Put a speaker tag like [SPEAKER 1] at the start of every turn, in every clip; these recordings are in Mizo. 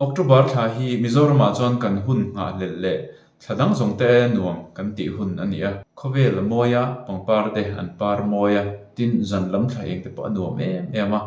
[SPEAKER 1] October thla hi Mizoramah chuan kan hun nghahhlelh leh thla dang zawng te nuam kan tih hun a ni a. Khawvel a mawi a, pangpar te an par mawi a, tin zan lam thla eng te pawh a nuam em em a.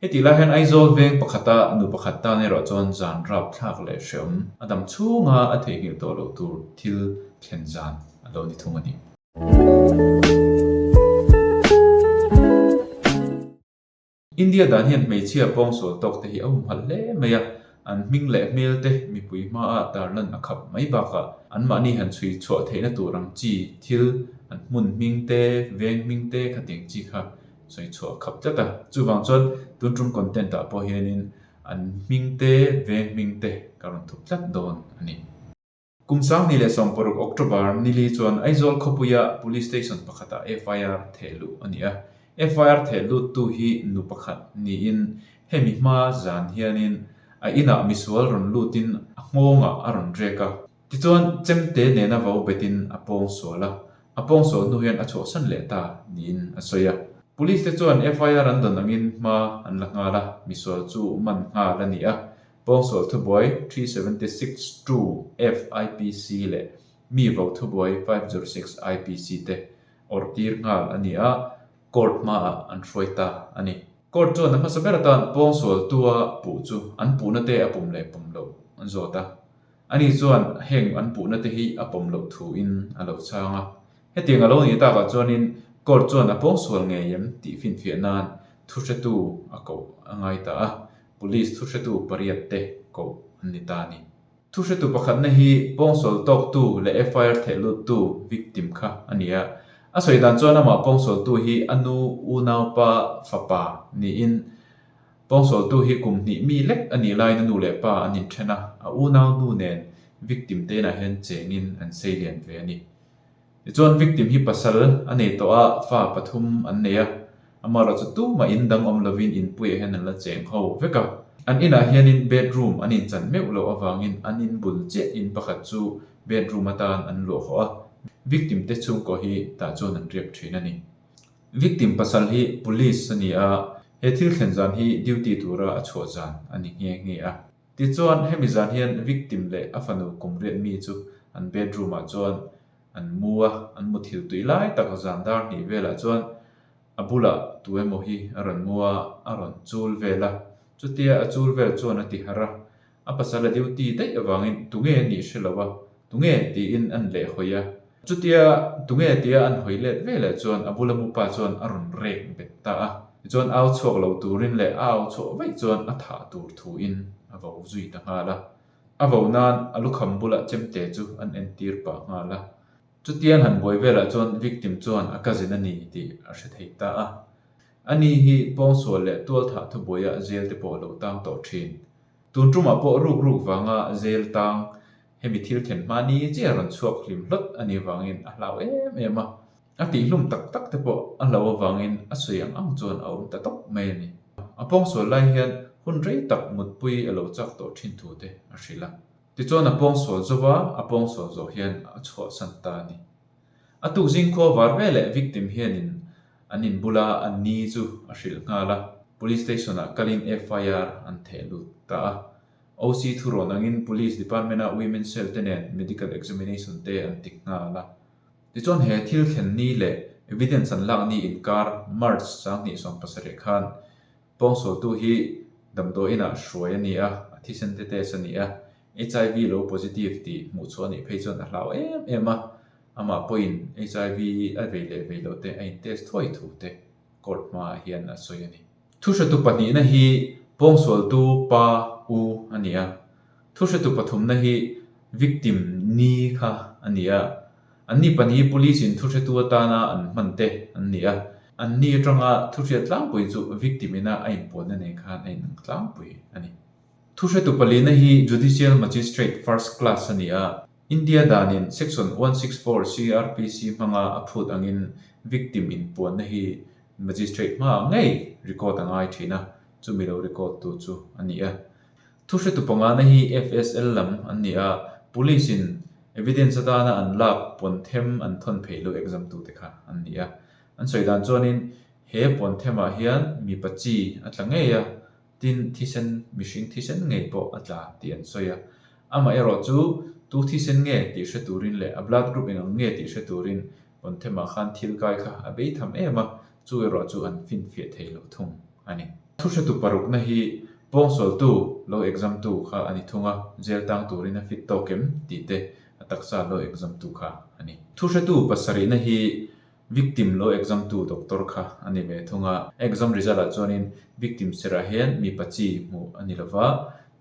[SPEAKER 1] Hetih lai hian Aizawl veng pakhata nu pakhat tan erawh chuan zan rap thlak leh hreawm a dam chhunga a theihnghilh tawh loh tur thil thlen zan a lo ni thung a ni. India dan hian hmeichhia pawngsual tawk te hi a humhalh hle mai a, an hming leh hmel te mipui hmaah tarlan a khap mai bakah anmahni han chhui chhuah theihna tur ang chi thil an hmun hming te, veng hming te khatiang chi kha sawi chhuah a khap tlat a. Chuvang chuan tun tum content ah pawh hianin an hming te, veng hming te ka rawn thup tlat dawn a ni. Kum 2016 October nili chuan Aizawl khawpuia Police Station pakhatah FIR theh luh a ni a. FIR theh luttu hi nu pakhat niin hemi hma zan hianin a inah misual rawn lutin a nghawngah a rawn rek a. Tichuan chemte nena vo betin a pawng sual a, a pawng sual hnu hian a chhuahsan leh ta niin a sawi a. Police te chuan FIR an dawn angin hma an la nghal a, misual chu man nghal a ni a. Pawngsual thubuai 376 2 FIPC leh mi vo thubuai 506 IPC te awrh tir nghal a ni a, court hmaah an hruai ta a ni. Court chuan a hmasa ber atan pawngsual tua puh chu an puhna te a pawm leh pawm loh an zawt a. Ani chuan heng an puhna te hi a pawm loh thuin a lo chhang a. Hetiang a lo nih takah chuanin court chuan a pawngsual ngei em tih finfiah nan thuhretu a koh a ngai ta a. Police thuhretu pariat te koh an ni ta a ni. Thuhretu pakhatna hi pawngsual tawktu leh FIR theh luttu victim kha a ni a. A sawi dan chuan amah pawngsualtu hi a nu unaupa fapa niin pawngsualtu hi kum hnih mi lek a nih laiin a nu leh pa an inthen a, a unau nu nen victim te inah hian chengin an seilian ve a ni. Tichuan victim hi pasal a nei tawh a, fa pathum an nei a, amaherawh chu tumah in dang awm lovin inpuiah hian an la cheng ho vek a. An inah hianin bedroom an inchan meuh loh avangin an in bul chiah in pakhat chu bedroom atan an luah hawh a, victim te chhungkaw hi tah chuan an riak thin a ni. Victim pasal hi police a ni a, he thil thlen zan hi duty tura a chhuah zan a ni nghe nghe a. Tichuan, hemi zan hian victim leh a fanu kum riat mi chu an bedroom ah chuan an mu a, an muthilh tui lai tak zan dar hnih velah chuan a bulah tu emaw hi a rawn mu a, a rawn chul vel a. Chutia a chul vel chuan a ti harh a, a pasal a duty daih avangin tunge a nih hre lo a, tunge tiin an leh hawi a. Chutia tunge tia an hawi let ve leh chuan a bula mu pa chuan a rawn rek bet ta a. Tichuan au chhuak lo turin leh a au chhuah vaih chuan a thah tur thuin a vo zui ta nghal a. A vo nan a lukham bulah chemte chu an entir pah nghal a. Chutian han buai velah chuan victim chuan a cousin a ni tih a hre thei ta a. Ani hi pawngsual leh tualthah thubuaiah jail te pawh a lo tang tawh thin. Tun tumah pawh ruk ruk vanga jail tang hemi thil thlen hma ni chiah rawn chhuak hlim hlawt a nih vangin a hlau em em a. A tihhlum tak tak te pawh a hlo avangin a sawi ang ang chuan a awm ta tawp mai a ni. A pawngsual lai hian hun rei tak mutpui a lo chak tawh thin thu te a hrilh a. Tichuan a pawngsual zawk a, a pawngsual zawh hian a chhuahsan ta a ni. A tukzing khua var veleh victim hianin an inbula a ni chu a hrilh nghal a, Police Station-ah kalin FIR an theh lut ta a. OC thurawn angin Police Department-a Women Cell te nen Medical Examination te an ti nghal a. Tichuan he thil thlen ni leh evidence an lak ni inkar March 2017 khan pawngsualtu hi damdawi inah hruai a ni a, a thisen te test a ni a, HIV lo positive tih hmuhchhuah a nih phei chuan a hlau em em a, amah pawhin HIV a vei leh vei loh te a in test thuai thu te court hmaah hian a sawi a ni. Thuhretu pahnihna hi pawngsualtu pa u a ni a, Thuhretu pathumna hi victim ni kha a ni a, anni pahnih hi police in thuhretu atana an hman te an ni a, anni atanga thuhriat tlangpui chu victim ina a inpuanna nen khan a inang tlangpui a ni. Thuhretu palina hi Judicial Magistrate First Class a ni a, India danin Section 164 CrPC hmanga a phut angin victim inpuanna hi Magistrate hmaah ngei record a ngai thin a, chumi lo record tu chu a ni a. Thuhretu pangana hi FSL lam an ni a, Police in evidence atana an lak pawn them an thawn phei lo exam tute kha an ni a. An sawi dan chuanin he pawn themah hian mipa chi a tla ngei a. Tin, thisen, mihring thisen ngei pawh a tla tih an sawi a. Amaherawh chu tu thisen nge tih hre turin leh a blood group eng ang nge tih hre turin Pawnthemah khan thil kai kha a bei tham em a, chu erawh chu an finfiah thei lo thung a ni. Thuhretu parukna hi pawngsualtu lo exam tu kha a ni thung a, jail tang turin a fit tawk em tih te a taksa lo exam tu kha a ni. Thuhretu pasarihna hi victim lo exam tu doctor kha a ni ve thung a, a exam result ah chuanin victim serah hian mipa chi hmuh a ni lova,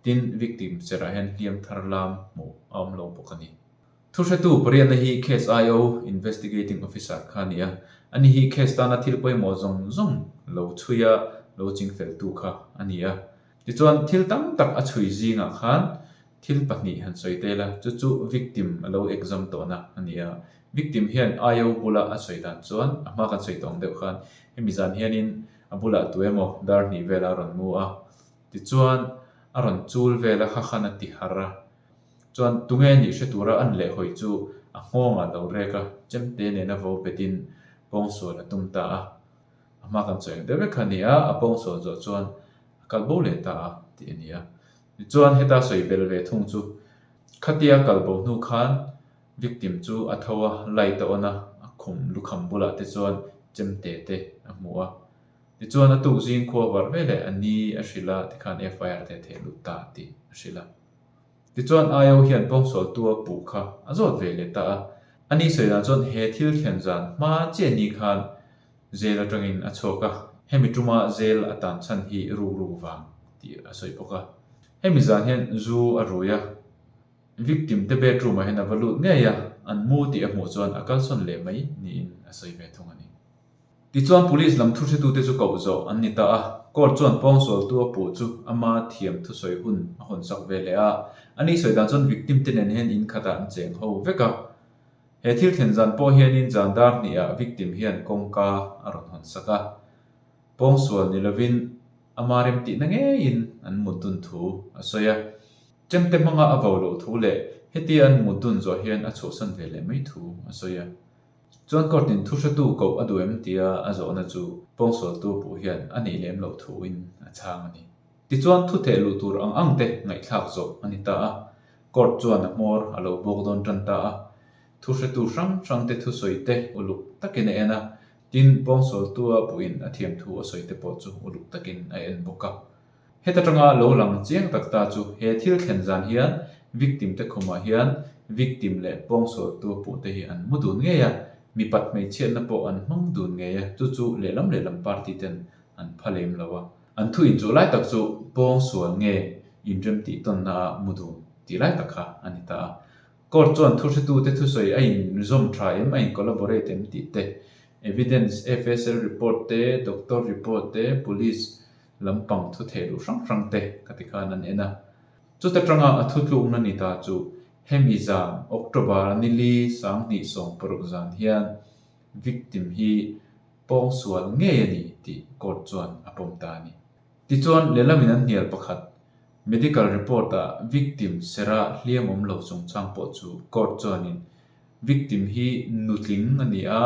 [SPEAKER 1] tin victim serah hian hliam thar lam hmuh a awm lo bawk a ni. Thuhretu pariatna hi Case IO, Investigating Officer, kha a ni a. Ani hi case tana thil pawimawh zawng zawng lo chhui a, lo chingfeltu kha a ni a. Tichuan, thil tam tak a chhui zingah khan thil pahnih han sawi tel a, chu chu victim a lo exam tawhna a ni a. Victim hian IO bula a sawi dan chuan, a hma kan sawi tawh ang deuh khan, hemi zan hianin a bulah tu emaw dar hnih velah a rawn mu a, tichuan a rawn chul vel a, kha khan a ti harh a. Chuan tunge nih hre tura an lehhawi chu a nghawngah lo rek a, chemte nena vo betin pawngsual a tum ta a. A hma kan chawi ang deuh vek kha a ni a, a pawngsual zawh chuan a kal bo leh ta a tih a ni a. Tichuan heta sawi bel ve thung chu khatia kal bo hnu khan victim chu a tho a, light a on a, a khum lukham bulah te chuan chemte te a hmu a. Tichuan a tuk zing khua var veleh a ni a hrilh a, tikhan FIR te a theh lut ta tih a hrilh a. Tichuan IO hian pawngsualtua puh kha a zawt ve leh ta a. A ni sawi dan chuan he thil thlen zan hma chiah ni khan jail atangin a chhuak a, hemi tuma jail a tan chhan hi ruk ruk vang tih a sawi bawk a. Hemi zan hian zu a rui a, victim te bedroom ah hian a va lut ngei a, an mu tih a hmuh chuan a kalsawn leh mai niin a sawi ve thung a ni. Tichuan Police lam thuhretute chu koh zawh an ni ta a, Court chuan pawngsualtu a puh chu ama thiam thusawi hun a hawn sak ve leh a, ani sawi dan chuan victim te nen hian in khatah an cheng ho vek a. He thil thlen zan pawh hianin zan dar hnihah victim hian kawngka a rawn hawn sak a, pawngsual ni lovin ama remtihna ngeiin an mut dun thu a sawi a. Chemte hmanga a vo loh thu leh hetia an mut dun zawh hian a chhuahsan ve leh mai thu a sawi a. Chuan court-in thuhretu koh a duh em tia a zawhna chu pawngsualtu puh hian a nih lem loh thuin a chhang a ni. Tichuan thutheh luh tur ang ang te ngaihthlak zawh a ni ta a, court chuan a hmawr a lo bawk dawn tan ta a. Thuhretu hrang hrang te thusawi te uluk takin a en a, tin pawngsualtua puhin a thiam thu a sawi te pawh chu uluk takin a en bawk a. Heta tanga lo lang chiang tak ta chu he thil thlen zan hian victim te khumah hian victim leh pawngsualtu puh te hi an mu dun ngei a, mipat hmeichhiatna pawh an hmang dun ngei a, chu chu lehlam lehlam party ten an pha lem lo a. An thu inchuh lai tak chu pawngsual nge inrem tih tawnna ah mu dun tih lai tak kha a ni ta a. Court chuan thuhretute thusawi a inzawm tha em, a in collaborate em tih te, evidence, FSL report te, doctor report te, police lampang thu theh luh hrang hrang te ka ti khan an en a. Chuta tanga a thutlukna ni ta chu hemi zan October nili 2016 zan hian victim hi pawngsual ngei a ni tih court chuan a pawm ta a ni. Tichuan lehlamin an hnial pakhat medical report ah victim sera hliam awm lo chungchang pawh chu court chuanin Victim hi nutling a ni a,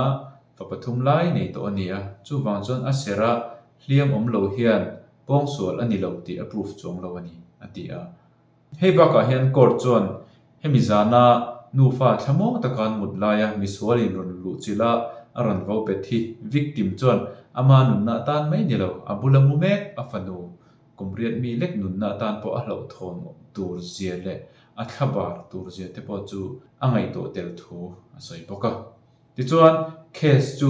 [SPEAKER 1] fa pathum lai nei tawh a ni a, chuvang chuan a serh a hliam awm lo hian pawngsual a ni lo tih a proof chuang lo a ni, a ti a. Hei bakah hian court chuan hemi zana nufa thlamuang taka an mut laia misualin rawn luh chilh a, a rawn vo bet hi victim chuan ama nunna atan mai ni lo, a bula mu mek a fanu Kum riat mi lek nunna atan pawh a hlauhthawn tur zia leh a thlabar tur zia te pawh chu a ngaihtuah tel thu a sawi bawk a. Tichuan, case chu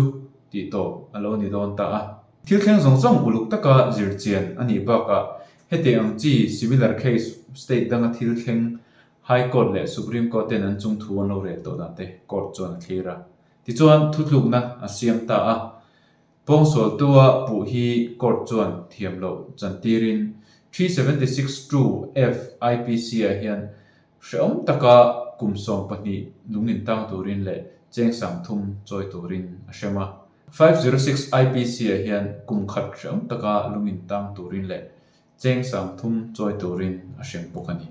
[SPEAKER 1] tih tawp a lo ni dawn ta a. Thil thleng zawng zawng uluk taka zir chian a nih bakah hetiang ang chi similar case state danga thil thleng High Court leh Supreme Court ten an chung thu an lo rel tawh dan te court chuan a thlir a. Tichuan, thutlukna a siam ta a. Pawngsualtua puh hi court chuan thiam loh chantirin 376 2 F IPC-ah hian hrehawm taka kum 12 lung intang turin leh cheng 30 chawi turin a hrem a. 506 IPC-ah hian kum khat hrehawm taka lung intang turin leh cheng 30 chawi turin a hrem bawk a ni.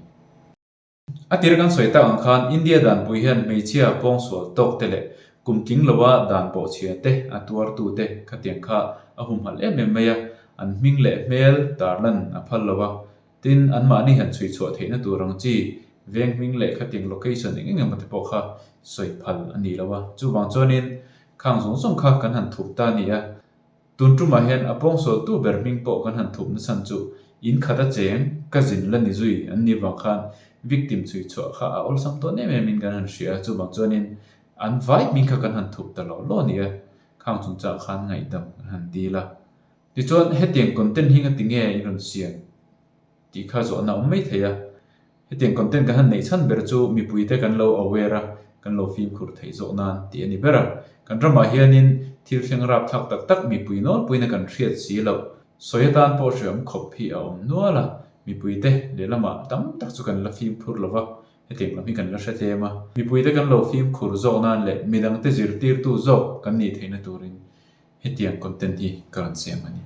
[SPEAKER 1] A tir kan sawi tak ang khan India danpui hian hmeichhia pawngsual tawk te leh kum tling loa dan bawhchhia te a tuartu te khatiang kha a humhalh em em mai a. An hming leh hmel tarlan a phal lo a, tin anmahni han chhui chhuah theihna tur ang chi veng hming leh khatiang location eng eng emaw te pawh kha sawi phal a ni lo a. Chuvang chuanin khang zawng zawng kha kan han thup ta a ni a. Tun tumah hian a pawngsualtu ber hming pawh kan han thup nachhan chu in khat a cheng ka zin la ni zui an nih vang khan victim chhui chhuah kha a awlsam tawn em em in kan han hria a, chuvang chuanin an vai hming kha kan han thup ta lo lo a ni a, khang chungchang khan ngaihdam kan han dil a. Tichuan hetiang content hi ngati nge in rawn siam tih kha zawhna a awm mai thei a. Hetiang content kan han neih chhan ber chu mipuite kan lo aware a, kan lo fimkhur theih zawk nan tih a ni ber a. Kan ramah hianin thil thleng rapthlak tak tak mipui nawlpuina kan hriat si loh. Sawi atan pawh hreawm khawp hi a awm nual a, mipuite lehlamah tam tak chu kan la fimkhur lo va, hetiang lam hi kan la hre tlem a. Mipuite kan lo fimkhur zawk nan leh midangte zirtirtu zawk kan nih theihna turin hetiang content hi ka rawn siam a ni.